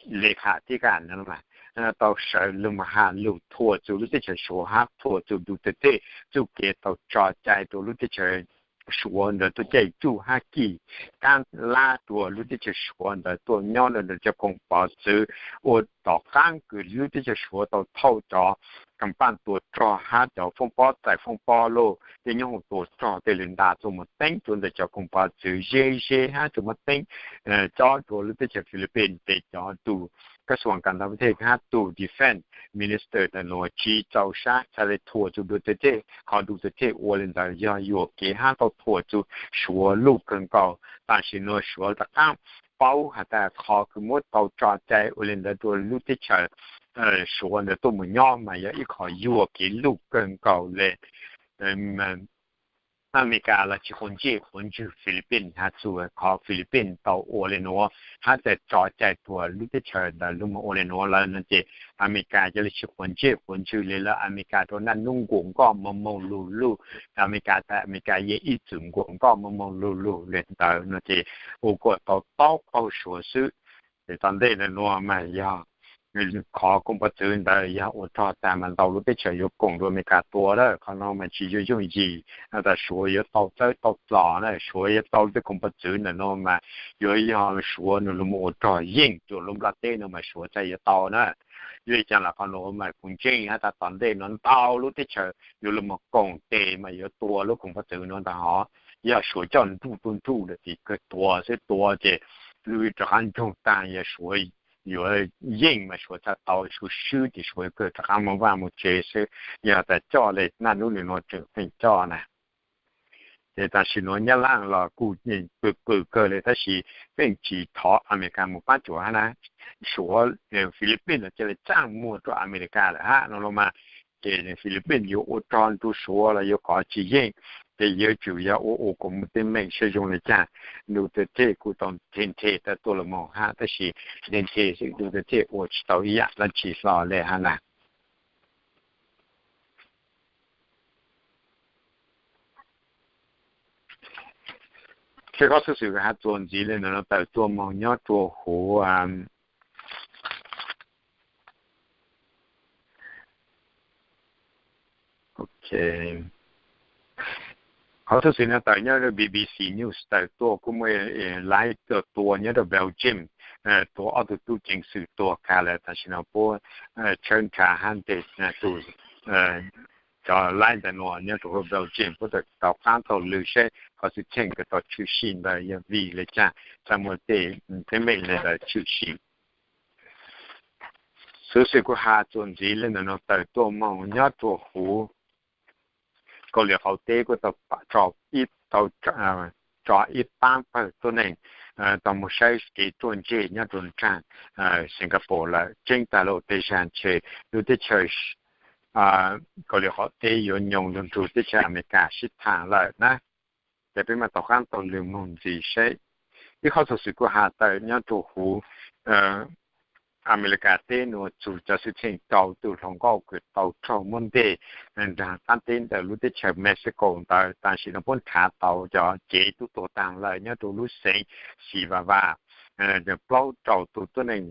le kham tib kas tau sawv lug has lug thuam txug lub teb chaws Suav hab thuam txug Duterte txuj kev tau tso cai rua lub teb chaws Suav ntawd tuaj caij tsuj hab kis kaab lab rua lub teb chaws Suav ntawd tuaj nyob rua ntawm cov koom pov txwv ua tom qaab kws lub teb chaws Suav tau thauj cov kam paaj tua rog hab cov foob pob txais foob pob loj tej nyob hoov tua rog tej lug nta txuj muaj teeb rua ntawm cov koom pov txwv ze ze hab txuj muaj teeb cob rua lub teb chaws Philippines ces cov tus kab xua kas tas pab thej hab tug Defense Minister ntawm nuav tsi txaus sab txhaj le thuam txug Duterte. Qhov Duterte ua le ntawd yog yuam kev hab tau thuam txug Suav luj kawg nkaus. Tam sim nuav Suav rov qaab paub has tas qhov kws muab tau tso cai ua le ntawd rua lub teb chaws Suav ntawd tuaj moog nyob mas yog ib qho yuam kev luj kawg nkaus le. Amelikas los tsi quav ntsej quav ntswg Philippines has txug qhov Philippines tau ua le nuav hab txawm tso cai rua lub teb chaws ntawd lug moog ua le nuav lawm no ces Amelikas ca le tsi quav ntsej quav ntswg le lawm. Amelikas rua naj nub nkuas nkoj moog moog lug lug, Amelikas tas Amelikas yeej ib txwm nkuas nkoj moog moog lug lug le ntawd no ces ua kuas tau taub qaug Suav xwb. Ces tom ntej ntawm nuav mas yog qhov koom pov txwv ntawd yog ua rog tag mas ntau lub teb chaws yuav koom rua Amelikas tua lawm. Qhov no mas tsi yooj yooj yim tas Suav yuav tau txawb tau dlom na, Suav yuav tau lub teb koom pov txwv ntawm nuav mas yuav yog Suav nws lug moog ua rog yeej rua lub nplaj teb no mas Suav txhaj yuav tau na. Yog li caag los qhov nuav mas kuv ntseeg has tas tom ntej nuav ntau lub teb chaws yuav lug moog koom tes mas yuav tua lub koom pov txwv nuav ntag hov. Yog Suav coj nruj tuaj nruj lawm ces kawg tua xwb, tua ces lub rov qaab ntsoog taag, yog Suav yuav yeej mas Suav txhaj tau, Suav swb ces Suav kawg rov qaab moog vaj moog tsev xwb. Yog tas coj le naj nub le nuav tseem feem coj na. Ces tam sim nuav Nyab Laj los kuj pw pw kawg le tab sis pheej tsi thov Amelikas moog paab cuam hab na. Suav, Philippines los ca le txaaj muag rua Amelikas lawm hab no los mas, ces Philippines yuav ua rog nrug Suav los yuav kov tsi yeej, ces yuav tsum yog ua ua kuas muaj teeb meem saib zoo le caag. Duterte kuj tau nthe nthe tau tuaj los moog hab tab sis nthe nthe xwb, Duterte ua tsi tau ib yaam dlaab tsi hlo le hab na. Seb qhov xuv xwm has txuas ntxiv le ntawm nuav tawm tuaj moog nyob rua huv Qhov xuv xwm nuav tawm nyob rua B B C News tawm tuaj kuj muaj laib tua nyob rua Belgium, tua ob tug tub ceev xwm tuag kag lawm. Tam sim no puab tshawb nrhav hab nteg tug cov laib ntawm nuav nyob rua huv Belgium puab tawm rov qaab taug lw seb qhov xwm txheej kws tau tshwm sim ntawd yog vim le caag txhaj muaj tej teeb meem le ntawd tshwm sim. Xuv xwm kuv has txuas ntxiv le ntawm nuav tawm tuaj moog nyob rua huv Kaus Lim Qaum Teb kuj tau tso ib paab pawg tuab neeg tau moog saib kev ruaj ntseg nyob rua nraag Singapore lawm. Tseeb tag lawm tej zag ntshe lub teb chaws Kaus Lim Qaum Teb yuav nyoog lug nrug teb chaws Amelikas sib thaam lawm na. Ces peb maam tau qaab taug lw moog ntxiv seb. Ib qhov xuv xwm kuj has tawm nyob rua huv Amelikas teb nuav txug cov xwm txheej rau tug hluas nkauj kws tau raug muab nteg nraag qaab teb ntawm lub teb chaws Mexico ntawd. Tam sim no puab nrhav tau cov cev tub tuag taag lawm nyob rua lub xeev Chihuahua. plaub rau tus tuab neeg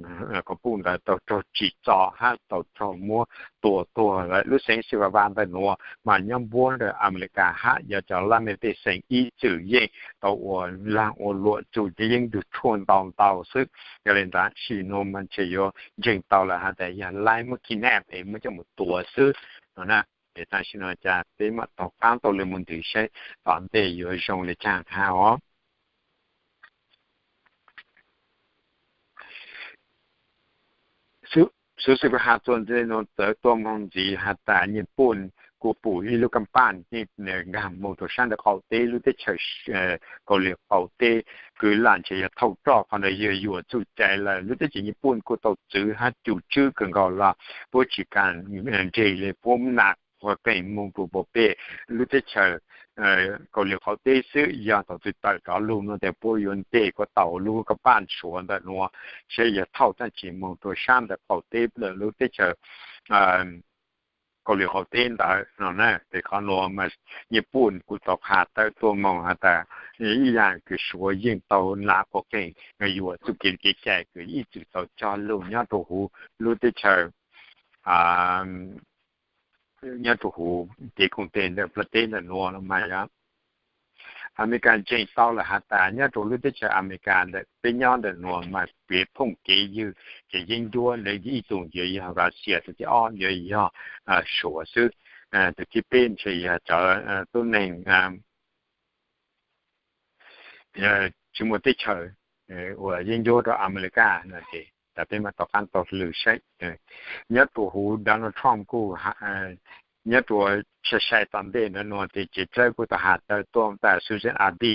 koom puj ntawd tau raug tsim txom hab tau raug muab tua tuag lawm. Lub xeev Chihuahua ntawm nuav mas nyob npuab ntawm Amelikas hab yog cov laj mej pej xeem ib txwm yeej tau ua laag ua luam txug cov yeeb ncuab tshuaj ntau ntau xwb. Yog le ntawd tam sim nuav mas ntshe yuav ntseeg tau lawm has tas yog laib muab kidnap es muab coj mus tua xwb no na. Es tam sim nuav cas peb mam tau qaab tau lug moog ntws saib tom ntej yuav zoo le caag hab os. Xuv xwm kuv has txug ntawm nuav txawv tuaj moog ntxiv has tas Nyij Pooj kuj pum ib lub kaaj paaj nkaag moog rua saab ntawm qaum teb lub teb chaws Kauslim qaum teb. Kws lam ntshe yog thaum roj qhov ntawd yog yuam txuj cai lawm. Lub teb chaws Nyij Pooj kuj tau txwv hab cum tswb kawg nkaus los puab tsi kam nreg le puab nam quas qeej moog rua puab pem lub teb chaws Kauslim qaum teb xwb. Yog thaum twg tawm rov lug nuav tes puab yuav nteg kuas tau lub kaaj paaj suav ntawm nuav saib yog thauj taag tsi moog rua saab ntawm qaum teb lawm lub teb chaws Kauslim qaum teb ntawd no na. Tes qhov nuav mas Nyij Pooj kuj tau has tawm tuaj moog has tas ib yaam kws suav yeej tau nam quas qeej yuam txuj kev kev cai kws ib txwm tau cog lug nyob rua huv lub teb chaws nyob rua huv kev koom teg ntawm plab teb ntawm nuav los mas yog Amelikas ntseeg tau lawm has tas nyob rua lub teb chaws Amelikas ntawm peb nyob ntawm nuav mas kev phooj kev ywg kev yeeb ncuab ntawd ib tug yuav yog Russia, tug thib ob yuav yog Suav xwb. Tug thib peb ntshe yog cov tuab neeg tsi muaj teb chaws uas yeeb ncuab rua Amelikas no. Tes tas peb mam tau qaab tau lug saib nyob rua huv Donald Trump kuj nyob rua sai sai tom ntej ntawd nuav tes tsev dlawb kuj tau has tawm tuaj tas Susan Abe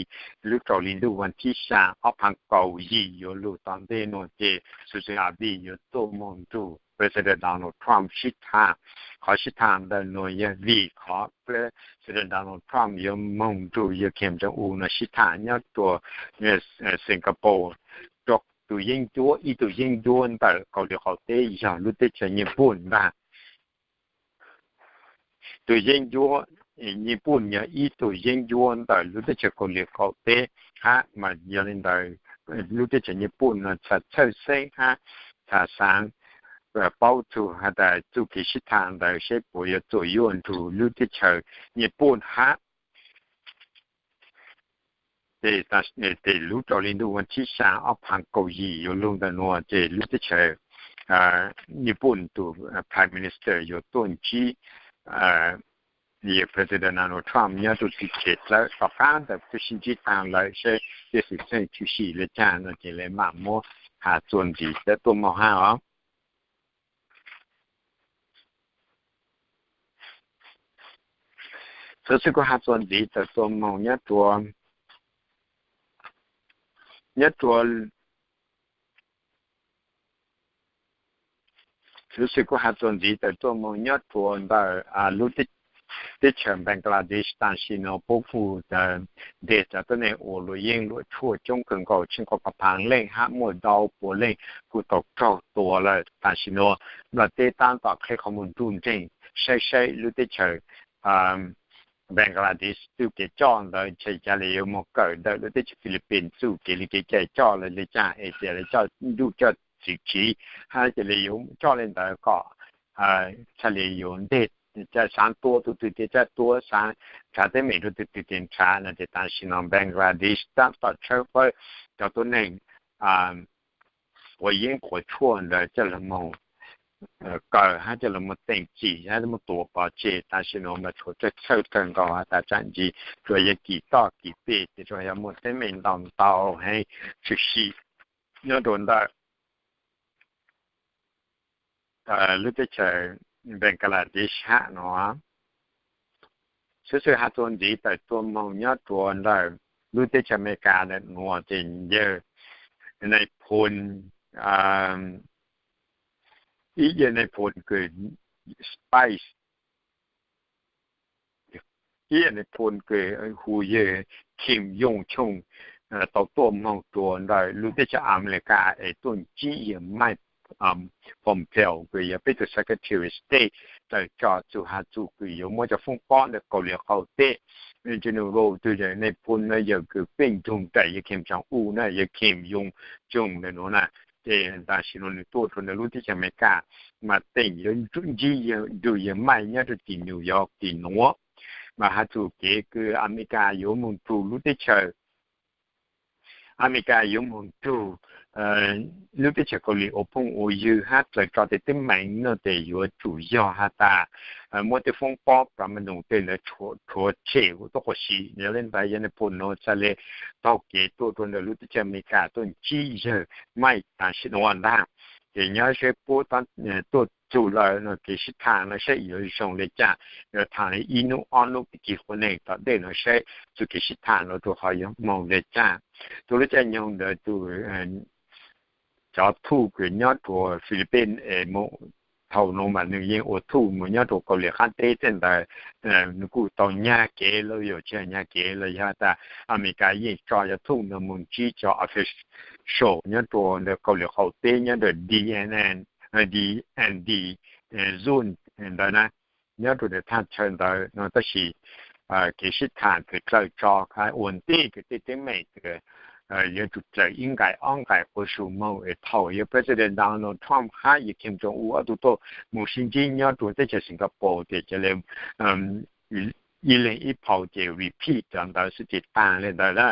lub rau hli ntuj vas thib xyaa ob phav kaum yim yuav lug tom ntej nuav ces Susan Abe yuav tuaj moog nrug President Donald Trump sib thaam. Qhov sib thaam ntawm nuav yog vim qhov President Donald Trump yuav moog nrug yawg Kim Jong Un no sib thaam nyob rua Singapore rua tus yeeb ncuab, ib tug yeeb ncuab ntawm Kauslim qaum teb yog lub teb chaws Nyij Pooj ntag. Tus yeeb ncuab Nyij Pooj yog ib tug yeeb ncuab ntawm lub teb chaws Kauslim qaum teb hab mas yog le ntawd lub teb chaws Nyij Pooj no txhaj txhawj xeeb hab txhaj xaav paub txug has tas txuj kev sib thaam ntawd saib puas yuav txuam yuav nrug lub teb chaws Nyij Pooj hab tes lub rau hli ntuj vas thib xyaa ob phav kaum yim yuav lug ntawm nuav ces lub teb chaws Nyij Pooj tus Prime Minister yuav tuaj ntsib yawg President Donald Trump nyob rua tsev dlawb. Tom qaab ntawd tub sib ntsib taag lawm saib tej xwm txheej tshwm sim le caag no ces le mam muab has txuas ntxiv tawm tuaj moog hab os. Xuv xwm kuv has txuas ntxiv tawm tuaj moog nyob rua, nyob rua, xuv xwm kuv has txuas ntxiv tawm tuaj moog nyob rua ntawm lub teb chaws Bangladesh tam sim nuav puab kuj nteg cov tuab neeg ua luam yeeb luam tshuaj coob kawg nkaus tsheej kaum phav phav leej hab muaj ntau pua leej kuj tau raug tua lawm tam sim nuav. Nplog teb taab tom qheb qhov muag nruj nreeg saib saib lub teb chaws Bangladesh txuj kev coj ntawd ntshe ca le yuav moog kawm ntawm lub teb chaws Philippines txuj kev li kev cai coj lawm le caag es ca le coj nruj coj txwv tsiv hab ca le yuav coj le ntawd kom txhaj le yuav nteg, ca xaav tua tug twg tes txhaj tua, xaav nrhav teeb meem rua tug twg tes nrhav no. Tes tam sim nuav Bangladesh taab tom tshawb fawb cov tuab neeg quav yeeb quav tshuaj ntawd coj lug moog kawm hab coj lug moog teem txim hab muab tua pov tseg. Tam sim nuav mas tshuav txhawj txhawj kawg nkaus has tas tsaam ntsis tsuas yog kis toj kis peg tes tsuas yog muaj teeb meem ntau ntau heev tshwm sim nyob rua ntawm lub teb chaws Bangladesh hab nuav. Xuv xwm has txuas ntxiv tawm tuaj moog nyob rua ntawm lub teb chaws Amelikas ntawm nuav ces yawg nais phoo, ib yawg nais phoo kws Spice, ib yawg nais phoo kws hu yawg Kim Yong Chun tau tuaj moog rua ntawm lub teb chaws Amelikas es tuaj ntsib yawg Mike Pompeo kws yog peb tug Secretary of State tawm tso txug has txug kws yuav muab cov foob pob ntawm Kaus Lim qaum teb, General General Poon no yog kws pheej nrug nraim yawg Kim Jong Un na, yawg Kim Jong Jong ntawm nuav na. Ces tam sim no nws tuaj rua ntawm lub teb chaws Amelikas mas teem yuav ntsib yawg, nrug yawg Mike nyob rua tim New York tim nuav, mas has txug kev kws Amelikas yuav moog rug lub teb chaws Amelikas yuav moog rug lub teb chaws Kaus Lim ua phooj ua ywg hab dlaws tso tej teeb meem no tes yuav tsum yog has tas muab tej foob pob pov maj noog tej ntawd rhuav tshem huv tuab quas si. Yog le ntawd yawg Pompeo txhaj le taug kev tuaj rua ntawm lub teb chaws Amelikas tuaj ntsib yawg Mike tam sim nuav ntag. Ces nyob seb puab tuaj txug lawm no kev sib tham no saib yuav zoo le caag, yuav tham le ib nub ob nub pib kig quas neeg tom ntej no saib txuj kev sib tham no rua qhov yuav moog le caag. Tug lub caij nyoog ntawd tug cov thuj kws nyob rua Philippines es thaum nuav mas nws yeej ua thuj moog nyob rua Kaus Lim qaab teb tej ntawd, nws kuj tau nyag kev los yog tsi nyag kev los yog tas Amelikas yeej tso cov thuj no moog ntsib cov official nyob rua ntawm Kaus Lim qaum teb nyob rua D N D, D N D zone ntawd na, nyob rua ntawm thaj chaw ntawd no tab sis kev sib tham kws dlaws tso ua ntej kws tej teeb meem kws yuav tsum dlaws ib nqai ob nqai quas su moog es thaum yog President Donald Trump hab yawg Kim Jong Un ob tug tuaj moog sib ntsib nyob rua teb chaws Singapore tes ca le ib leeg ib phau ces repeat cov ntawd xwb ces taag le ntawd na.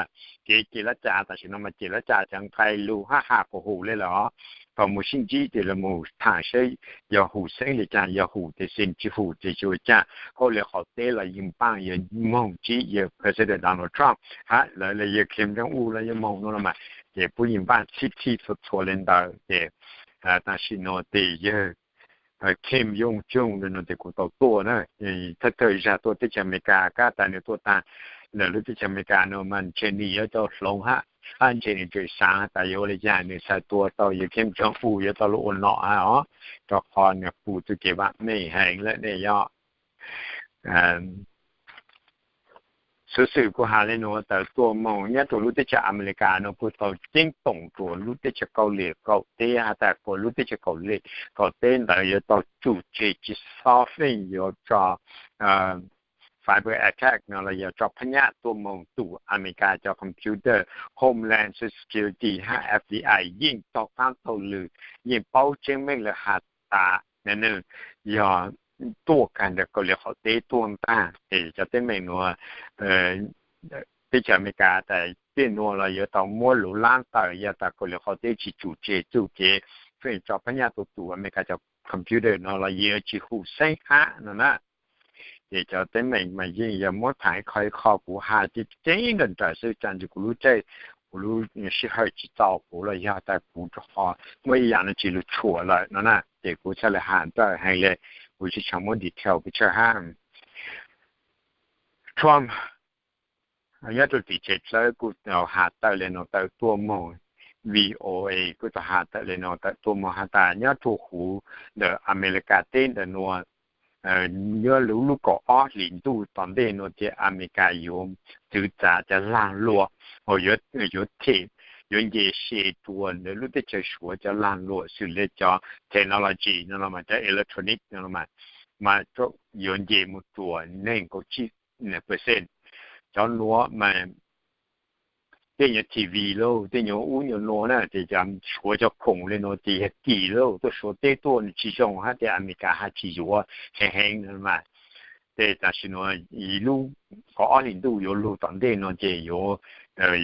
Kev cem lab cas tam sim no mas cem lab cas cov nqai lug hab has quas hum le lawm os. Thaum moog sib ntsib tes lug moog tham saib yog hum xeeb le caag, yog hum tes xeeb, tsi hum tes tsi ua caag. Kaus Lim qaum teb los yeej npaaj yuav moog ntsib yawg President Donald Trump hab lawv le yawg Kim Jong Un los yuav moog no los mas ces puab yeej npaaj txhib txhib txhua txhua le ntawd ces tam sim no tes yawg Kim Jong Jong no tes kuv tau tuaj na, thawj thawj zag tuaj teb chaws Amelikas, kab tas nws tuaj taag lawm lub teb chaws Amelikas no mas ntshe nws yuav tau hloov hab, hab ntshe nws tseem xaav tas yuav ua le caag nws xaav tua tau yawg Kim Jong Un yuav tau lug ua nom hab os, rua qhov nws pum txuj kev vaam meej heev lawm ne yog. Xuv xwm kuv has le nuav tawm tuaj moog nyob rua lub teb chaws Amelikas no kuj tau ceeb toom rua lub teb chaws Kaus Lim qaum teb has tas kuas lub teb chaws Kaus Lim qaum teb ntawd yuav tau tsum tseg tsi xob feej yuav tso cyber attack no los yog tso phab nyaj tuaj moog tum Amelikas cov computer. Homeland Security hab F B I yeej taug qaab taug lw, yeej paub tseeb meej lawm has tas nwg yog tuaj kag ntawm Kaus Lim qaum teb tuaj ntag. Ces cov teeb meem nuav teb chaws Amelikas tas tej nuav los yuav tau muab lug lab tawm yog tas Kaus Lim qaum teb tsi tsum tseg txuj kev feej tso phab nyaj tuaj tum Amelikas cov computer no los yuav tsi hum xeeb hab no na. Ces cov teeb meem mas yeej yog muab tham ib qho ib qho kuv has ceeb ceeb nrawm nrawm xwb, tsaam ntsis kuv lub caij, kuv lub sij hawm tsis txaus kuv los yog tas kuv rua qhov muaj ib yaam nuav tsis lug tshuam lawm no na, ces kuv txhaj le has nrawm heev le, kuv tsi tshua muab detail pes tsawg hab. Trump nyob rua tim tsev dlawb kuj tau has tawm le nuav tawm tuaj moog, V O A kuj tau has tawm le nuav tawm tuaj moog has tas nyob rua huv ntawm Amelikas teb ntawm nuav, nyob lub lub kaum ob hlis ntuj tom ntej nuav ces Amelikas yuav txwv txav cov laag luam, yuav them, yuav nce se rua ntawm lub teb chaws Suav cov laag luam xws le cov technology no los mas cov electronic no los mas, mas yuav nce moog rua neeg kaum tsib percent. Cov nuav mas tej nyuag T V lauj, tej nyuag ub nyuag nuav na, ces cov Suav cov khoom le nuav ces yog kim lauj, tuaj Suav teb tuaj nws tsis zoo hab ces Amelikas has tsis yuav heev heev no mas. Ces tam sim nuav lub kaum ob hlis ntuj yuav lug tom ntej nuav ces yuav,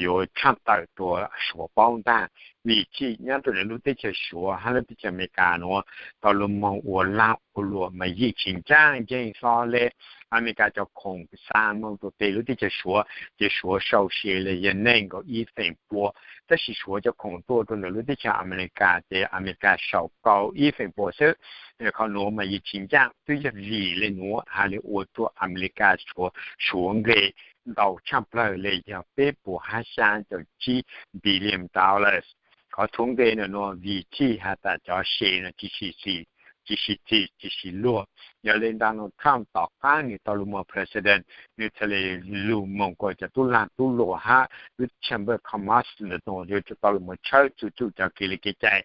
yuav tshaaj tawm rua Suav paub ntag. Vim tsi nyob rua lub teb chaws Suav hab lub teb chaws Amelikas nuav tau lug moog ua laag ua luam mas yeej tsis ncaaj nceeg hlo le. Amelikas cov khoom xa moog rua peg lub teb chaws Suav ces Suav sau se le yog neeg nkaus ib feem pua, tab sis Suav cov khoom tuaj rua ntawm lub teb chaws Amelikas ces Amelikas sau kaum ib feem pua xwb. Qhov nuav mas yeej tsis ncaaj, twb yog vim le nuav has le ua rua Amelikas Suav, Suav nqe ntau tshaaj plawg le yog peb puas hab xyaa caum tsib billion dollars. Qhov thuv nqe nuav nuav vim txhij has tas cov se nuav tsis sib txhij, tsis sib luag. Yog le Donald Trump tom qaab nwg tau lug moog president, nwg txhaj le lug moog kuas cov tub laag tub luam hab lub Chamber of Commerce ntawd yuav tsum tau lug moog tshawb txug txuj cov kev le kev cai.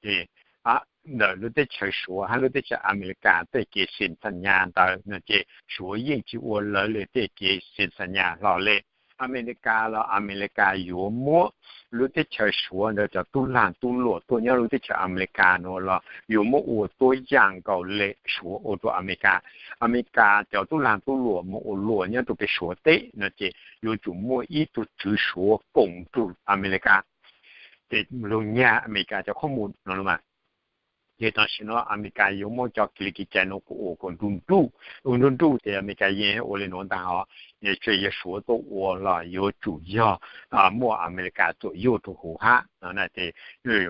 Ces ntawm lub teb chaws Suav hab lub teb chaws Amelikas tej kev xi ntha nyas ntawd no ces Suav yeej tsis ua lawv li tej kev xi ntha nyas hlo li. Amelikas los Amelikas yuav muab lub teb chaws Suav ntawd cov tub lag tub luam tuaj nyob lub teb chaws Amelikas no los yuav muab ua tuab yam nkaus li Suav ua rau Amelikas. Amelikas cov tub lag tub luam mus ua luam nyob rau pem Suav teb no ces yuav tsum muaj ib tug tswv Suav koom rau Amelikas, ces lug nyag Amelikas cov qhob mus no mas. Ces tam sim no Amelikas yuav muab cov kev li kev cai no kuj ua kom nruj nruj, ua nruj nruj ces Amelikas yeej ua li nuav ntag hos. Ces tsis yog Suav tuaj ua los yuav tsum yog muaj Amelikas txuam yuaj rau huv hab no ces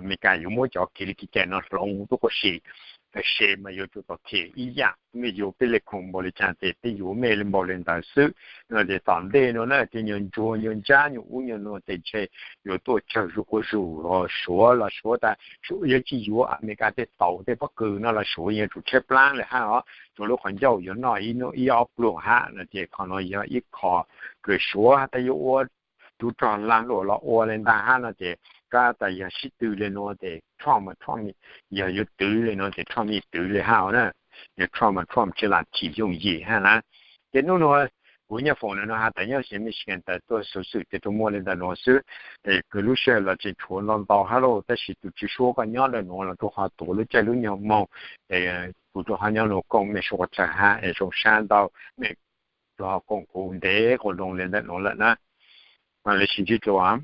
Amelikas yuav muab cov kev li kev cai no hloov tuaj quas si. Tam sim mas yuav tsum tau them ib yam, mej yuav peb le khoom npaum li cas ces peb yuav mej le npaum li ntawd xwb no ces tom ntej no na tej nyuag ntsuag nyuag ntsab nyuag ub nyuag no ces ntshe yuav tuaj tsawg zuj quas zug los Suav los Suav tas Suav yuav tsis yuav Amelikas tej tau tej pob kws no los Suav yuav tsum tshaib plab li hab os. Tsuas lub qhov ncauj yuav noj ib ob pluag hab no ces qhov no yog ib qho kws Suav tas yuav ua tub rog lag luam los ua li ntag hab no ces kab tas yog sib tw li no ces Trump mas Trump, yog yuav twv li no ces Trump yeej twv li hab os na. Yog Trump mas Trump tsis lam chim yooj yim hab na. Ces nub nua kuv nyuam foom no has tas nyob xeev Michigan tas tuaj xov xwm ces tsuas muaj li ntawm nuav xwb. Kws lub sij hawm los tseem tshuav ntau ntau hab lauj, tab sis tus tswv Suav koj nyob ntawm nuav los rua qhov tuav lub caij lub nyoog moog, es kuv rua qhov nyob nuav koom mej suav qhuav dlawg hab es zoo sab ntau, mej rua qhov koom kuv ntev quas zoo li ntawm nuav lawm na. Mam li sib ntsib dlua.